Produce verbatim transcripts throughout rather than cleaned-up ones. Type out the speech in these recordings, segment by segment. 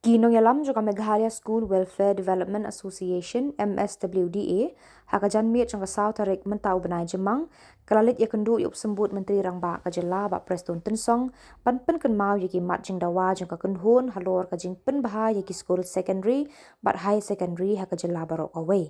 Ki nongïalam jong ka Meghalaya School Welfare Development Association, M S W D A, ha ka janmiet jong ka saw tarik mynta u bnai Jymmang, ka la leit ïakynduh ïa u Symbud Myntri Rangbah ka jylla, Bah Prestone Tynsong, ban pynkynmaw ïa ki mat jingdawa jong ka kynhun halor ka jingpynbha ïa ki skul secondary bad higher secondary ha ka jylla baroh kawei.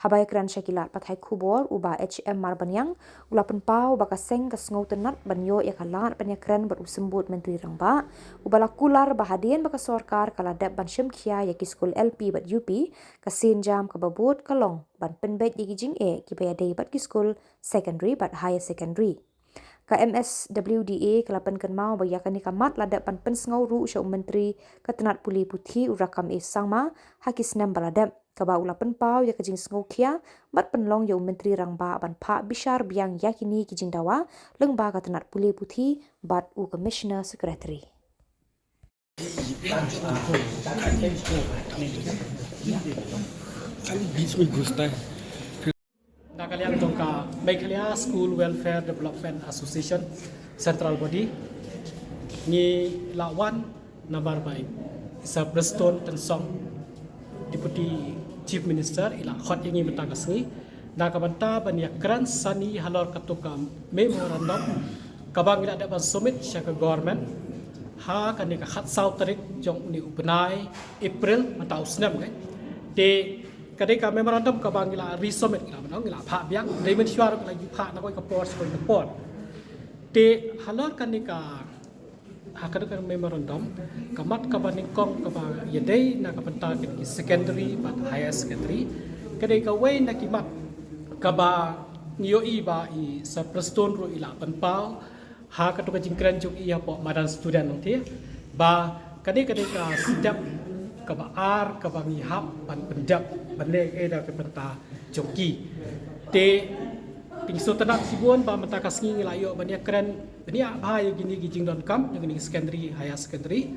Haba ïakren sha ki lad pathai khubor, u Bah H M Marbaniang u la pynpaw ba ka seng ka sngewtynnat ban ïoh ïa ka lad ban ïakren bad u Symbud Myntri Rangbah, uba la kular ba hadien ba ka sorkar ka la dep ban shim khia ïa ki skul L P bad U P, ka sienjam kaba bud ka long ban pynbeit ïa ki jingeh kiba ïadei bad ki skul secondary bad higher secondary. Ka M S W D A ka la pynkynmaw ba ïa kane ka mat la dep ban pynsngew ruh sha u Myntri ka tnat pule puthi, u Rakkam A Sangma, ha ki snem ba la dep, kaba u la pynpaw ïa ka jingsngewkhia bad pynlong ïa u Myntri Rangbah ban phah bishar biang ïa kine ki jingdawa lyngba ka tnat pule puthi bad u Commissioner Secretary. खाली बीच में घुसता है। Na ka liang jong ka Meghalaya School Welfare Development Association Central Body, ngi la wan namar ba i Sir Prestone Tynsong, Deputy Chief Minister, i la khot ïa ngi mynta ka sngi na ka bynta ban ïakren sani halor kato ka memorandum kaba ngi la dep ban submit sha ka government ha kane ka khatsaw tarik jong une u bnai April mynta u snem, eh. Te ka dei ka memorandum kaba ngi la resubmit, ngi la, ngi la phah biang, dei mynshuwa ruh ngi la ju phah na kawei ka por sha kawei ka por. Te halor kane ka, ha kane ka memorandum, ka mat kaba nyngkong kaba ïadei na ka bynta ki secondary bad higher secondary, ka dei kawei na ki mat kaba ngi ïohi ba i Sir Prestone ruh i la pynpaw ha kato ka jingkren jong i hapoh madan student, nangta ba ka dei, ka dei ka step kaba ar kaba ngi hap ban pyndep ban leh ïa ka bynta jong ki. Te ngi sngewtynnat shibun ba mynta ka sngi ngi la ïoh ban ïakren bniah bha ïa kine ki jingdonkam jong kine ki secondary, higher secondary.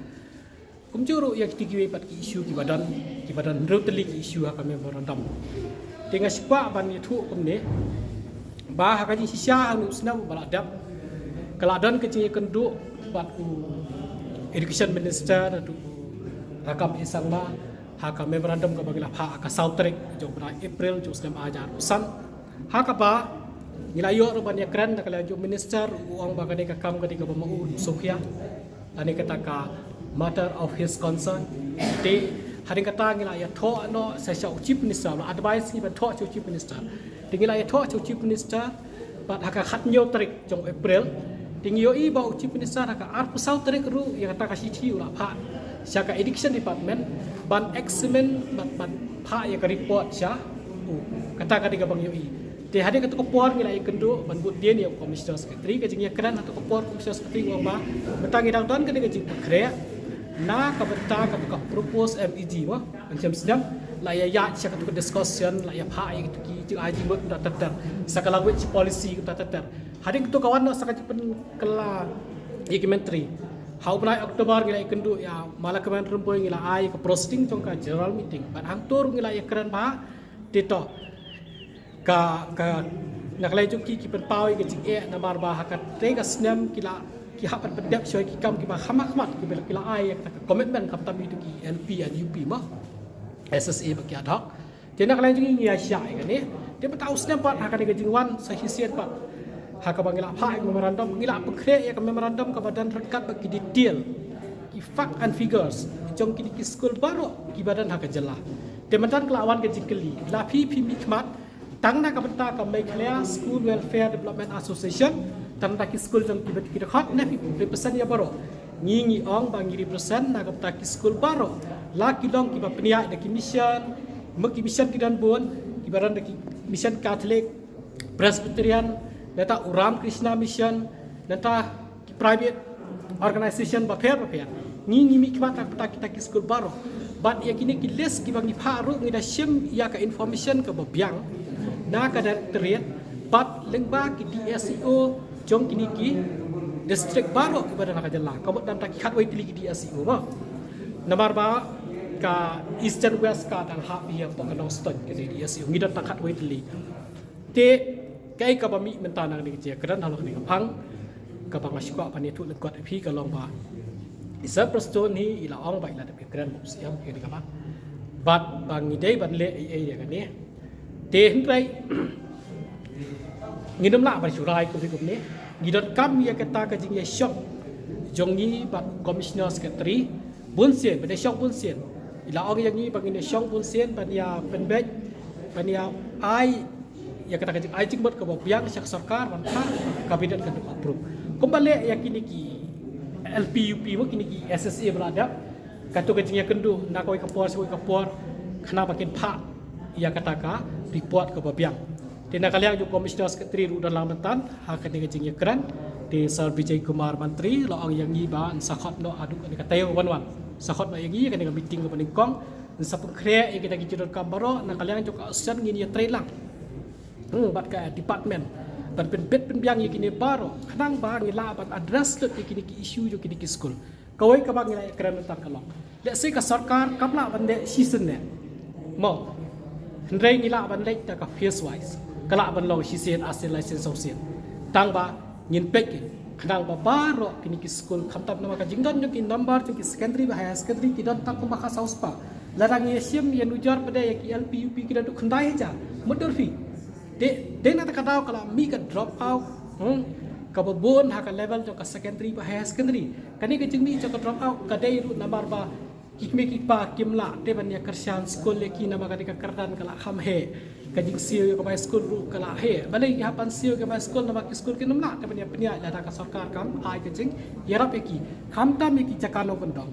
Kumjuh ruh ïa kito kiwei pat ki issue kiba don, kiba don hynriew tylli ki issue ha ka memorandum. Te nga sngewkwah ban ïathuh kumne ba ha ka jingshisha ha une u snem uba la dep, ka la don ka jingïakynduh bad u Education Minister, u Rakkam A Sangma, ha ka memorandum kaba ngi la phah ha ka saw tarik jong u bnai April jong u snem ar hajar arphew san. Ha kaba ngi la ïoh ruh ban ïakren na ka liang jong u Minister, u ong ba ka dei ka kam, ka dei kaba ma u, u sngewkhia lane kata ka matter of his concern. Te hadien kata ngi la ïathoh noh sa sha u Chief Minister, la advice ngi ban thoh sha u Chief Minister. Te ngi la ïathoh sha u Chief Minister bad ha ka khathynñiew tarik jong April, te ngi ïohi ba u Chief Minister ha ka arphew saw tarik ruh ïa kata ka shithi u la phah sha ka Education Department ban examine bad ban phah ïa ka report sha u. Kata ka dei kaba ngi ïohi. Te hadien kato ka por ngi la ïakynduh ban bud dien ïa u Commissioner Secretary, ka jingïakren ha kato ka por Commissioner Secretary u ong ba mynta ngi dang don kane ka jingpynkhreh na ka bynta kata ka proposed M E G, mo, ban shem snem, la ïa ïaid sha kato ka discussion, la ïa phah ïa kito ki jingai jingmut kumta ter ter, sa ka language policy kumta ter ter. Hadien kato ka wan noh sa ka jingpynkylla ïa ki Myntri. Ha u bnai October ngi la ïakynduh ïa Malakmen Rymbui, ngi la ai ka proceeding jong ka general meeting. Bad hangto ruh ngi la ïakren bha, te to ka, ka, na ka liang jong ki, ki pynpaw ïa ka jingeh namar ba ha katei ka snem ki la, ki hap ban pyndep shuwa ki kam kiba kham khmat, kiba ki la ai ïa kata ka commitment khamtam ïa kito ki L P and U P, mo, S S A ba ki ad hoc. Te na ka liang jong ngi ngi ïa shah ïa kane. Te mynta u snem pat ha kane ka jingwan sa shisien pat, ha kaba ngi la phah ïa ka memorandum, ngi la pynkhreh ïa ka memorandum kaba don ryngkat bad ki detail, ki fact and figures jong kine ki skul baroh kiba don ha ka jylla. Te mynta ka la wan ka jingkylli, la phi, phi mihkhmat tang na ka bynta ka Meghalaya School Welfare Development Association, tang na ki skul jong kiba, ki dkhot, ne phi represent ïa baroh? Ngi, ngi ong ba ngi represent na ka bynta ki skul baroh, la ki long kiba pynïaid da ki mission, ma ki mission ki don bun, kiba don da ki mission Catholic, Presbyterian, nangta u Ramakrishna Mission, nangta ki private organization bapher bapher. Ngi, ngi mihkhmat na ka bynta kita ki skul baroh. Bad ïa kine ki list kiba ngi phah ruh ngi da shim ïa ka information kaba biang na ka directorate bad lyngba ki D S E O jong kine ki district baroh kiba don ha ka jylla. Ka mut don tang ki khatwei tylli ki D S E O, mo. Namar ba ka Eastern West ka dang hap ïa pdeng ka Nongstoiñ ka D S E O, ngi don tang khatwei tylli. Te kaei kaba mih mynta na kane ka jingïakren halor kane ka phang, kaba nga sngewkwah ban ïathuh lyngkot ïa phi ka long ba Sir Prestone hi i la ong ba i la dep ïakren bad u Syiem ïa kane ka mat. Bad ba ngi dei ban leh ei ei ïa kane. Te hynrei ngim lah ban shu rai kumne kumne. Ngi donkam ïa kata ka jingïashong jong ngi bad Commissioner Secretary bun sien, ban ïashong bun sien. I la ong ïa ngi ba ngin ïashong bun sien ban ïa pynbeit, ban ïa ai ïa kata ka jingai jingmut kaba biang sha ka sorkar ban phah, ka Cabinet kan approve. Kumba leh ïa kine ki L P U P mo, kine ki S S A ba la dep, kato ka jingïakynduh na kawei ka por sha kawei ka por, khnang ba kin phah ïa kata ka report kaba biang. Te na ka liang jong u Commissioner Secretary ruh u don lang bynta ha kane ka jingïakren. Te Sir Vijay Kumar Mantri u la ong ïa ngi ba yn sa khot noh haduh kane ka taïew wan wan, sa khot noh ïa ngi kane ka meeting kaba nyngkong, yn sa pynkhreh ïa kita ki jingdonkam baroh. Na ka liang jong ka Association ngin ïatrei lang, hmm, bad ka department ban pynbit pynbiang ïa kine baroh, khnang ba ngin lah ban address lut ïa kine ki issue jong kine ki skul. Kawei kaba ngi la ïakren mynta ka long, lehse ka sorkar kam lah ban leh shisien ne mo, hynrei ngi lah ban leh da ka phase wise. Ka lah ban long shisien, arsien, laisien, sawsien. Tang ba ngin peit khnang ba baroh kine ki skul, khamtam namar ka jingdon jong ki number jong ki secondary bad higher secondary ki don tang kumba ka saw spah. Lada ngi ïashim ïanujor pat de ïa ki L P U P ki don haduh khyndai hajar, mutdur phi. Te dei na kata ka daw ka la mih ka drop out, hmm, kaba bun ha ka level jong ka secondary bad higher secondary. Kane ka jingmih jong ka drop out ka dei ruh namar ba ki kmie ki kpa kim lah te ban ïa kyrshan skul ïa ki namar kane ka kyrdan ka la kham heh. Ka jingsiew ïa ka bai skul ruh ka la heh. Balei ki hap ban siew ïa ka bai skul namar ki skul kim lah te ban ïa pynïaid lada ka sorkar kam ai ka jingïarap ïa ki. Khamtam ïa ki jaka nongkyndong.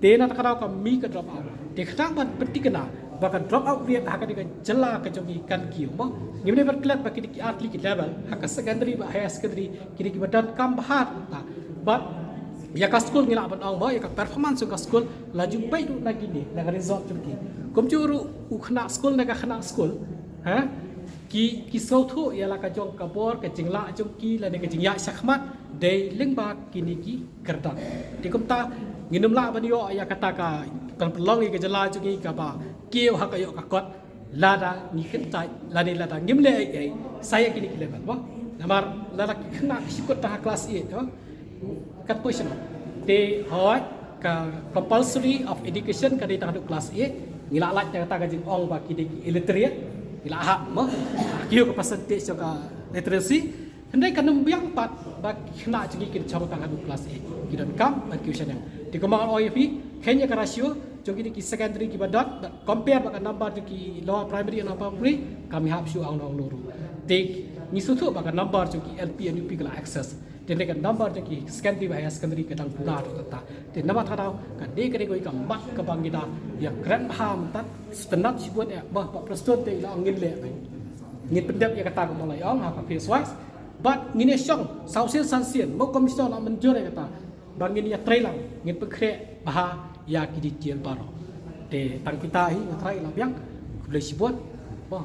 Te na kata ka daw ka mih ka drop out. Te khnang ban pynthikna ba ka drop out rate ha kane ka jylla ka jong ngi kan kiew mo, ngim dei ban klet ba kine ki artylli ki level ha ka secondary bad higher secondary kine kiba donkam bha. Bad ïa ka skul ngi lah ban ong mo, ïa ka performance jong ka skul la ju peit ruh na kine, na ka result jong ki. Kumjuh ruh u khynnah skul na ka khynnah skul, ha, ki, ki sngewthuh ïa la ka jong ka bor ka jinglah jong ki lane ka jingïaid shakhmat dei lyngba kine ki kyrdan. Te kumta ngin ym lah ban ïoh ïa kata ka, ban pynlong ïa ka jylla jong ngi kaba kiew ha ka ïoh ka kot lada ngi kyntait lane lada ngim leh ei ei sa ïa kine ki level mo. Namar lada ki khynnah ki shu kut tang ha class eight mo, kat poi sha no. Te hooid, ka compulsory of education ka dei tang haduh class eight. Ngi la lait na kata ka jingong ba ki dei ki illiterate, ngi la hap mo, ki ïoh ka percentage jong ka literacy. Hynrei kan ym biang pat ba ki khynnah jong ngi kin shong tang haduh class eight. Ki donkam ban kiew shaneng. Te kumba nga ong ïa phi, khein ïa ka ratio jong kine ki secondary kiba don, compare bad ka number jong ki lower primary and upper primary, kam hap shuh ong nong nuru. Te ngi sngewthuh ba ka number jong ki L P and U P ka la excess. Te ne ka number jong ki secondary bad higher secondary ka dang pura to ta. Te namar kata ka dei ka dei ka mat kaba ngi da ïakren bha mynta, sngewtynnat shibun eh ba Prestone te i la ong ngin leh, ngin pyndep ïa kata kumba la ong ha ka phase wise. Bad ngin ïa shong saw sien san sien, mo Commissioner la mynjur ïa kata. Ba ngin ïatrei lang, ngin pynkhreh bha ïa ki detail baroh. Te tang kita hi nga trai la biang. Khublei shibun. Mo.